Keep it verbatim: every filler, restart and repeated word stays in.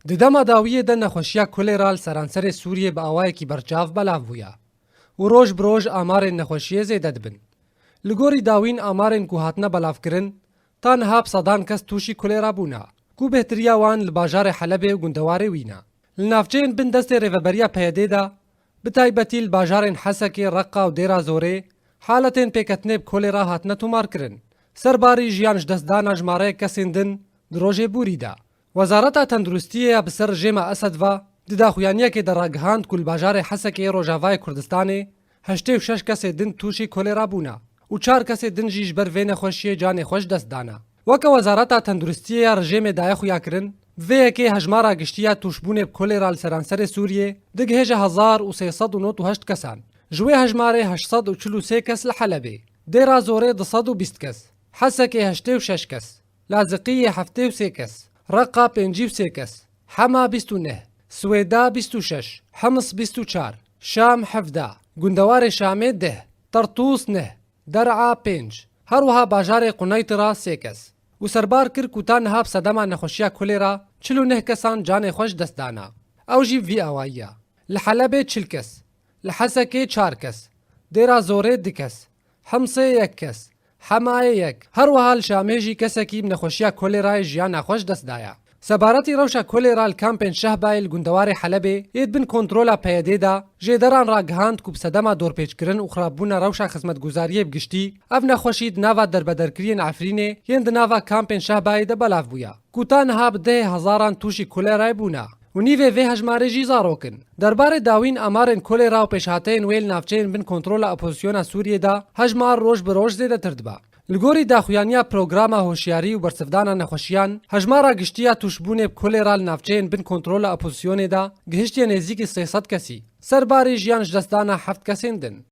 Di dema dawiyê de nexweşiya kolera li seranserê Sûriyê bi awayekî berçav belav bûye û roj bi roj amarên nexweşiyê zêde dibin. Li gorî dawîn amarên ku hatine belavkirin, ta niha bi sedan kes tûşî kolera bûne, ku bêhtiriya wan li bajarê Helebê û gundewarê wî ne. Li navçeyên bin destê rêveberiya P Y D'ê de, bi taybetî li bajarên Hesekê, Reqa û Dêra Zorê, haletên pêketinê bi kolera hatine tomarkirin. Serbarî jiyan ji destdana jimareyek kesên din di rojê borî de. Wezareta Tenduristiyê ya bi ser rejêma Esed ve di daxuyaniyekê de ragihand ku li bajarê Hesekê Rojavayê Kurdistanê heştê û şeş kesê din tûşî kolera bûne û çar kesê din jî ji ber vê nexweşiyê canê xwe ji dest dane. Weke Wezareta Tenduristiyê ya rejêmê daye xuyakirin, bi vê yekê hejmara giştî ya tûşbûnê bi kolera li seranserê Sûriyê digihêje hezar û sê sed û nod û heşt kesan. Ji wê hejmarê heşt sed û çil û sê kes li Helebê, Dêra Zorê du sed û bîst kes, Hesekê heştê û şeş kes, Laziqiyê heftê û sê kes, Reqa pêncî û sê kes, Hema bîst û neh, Swêda bîst û şeş, Hems bîst û çar, Şam hevdeh, gundewarê Şamê deh, Tertûs neh, Der'a pênc, her wiha bajarê Quneitra sê kes. Û serbar kir ku ta niha bi sedema nexweşiya kolera çil û neh kesan canê xwe ji dest dana. Ew jî bi vî awayî ye. Li Helebê çil kes, li Hesekê çar kes, Dêra Zorê du kes, Himsê yek kes, Hemayê yek. Her wiha li Şamê jî kesekî bi nexweşiya kolêrayê jiyana xwe ji dest daye. Sebaretî rewşa kolêra li kampên Şehbayê li gundewarê Helebê yê di bin kontrola P Y D'ê de, jêderan ragihand ku bi sedema dorpêçkirin û xirabûna rewşa xizmetguzariyê bi giştî, ev nexweşî di nava derbederkiriyên Efrînê yên di nava kampên Şehbayê de belav bûye, ku ta niha bi dehê hezaran tûşî kolêrayê bûne. Û nîvê vê hejmarê jî zarok in. Derbarê dawîn amarên kolêra û pêşhateyên wê li navçeyên bin kontrola opozisyona Sûriyê de hejmar roj bi roj zêdetir dibe. Li gorî daxuyaniya programa hoşyarî û bersivdana nexweşiyan, hejmara giştî ya tûşbûnê bi kolêra li navçeyên bin kontrola opozisyonê de gihiştiye nêzîkî sê sed kesî. Serbarî jiyan ji destdana heft kesên din.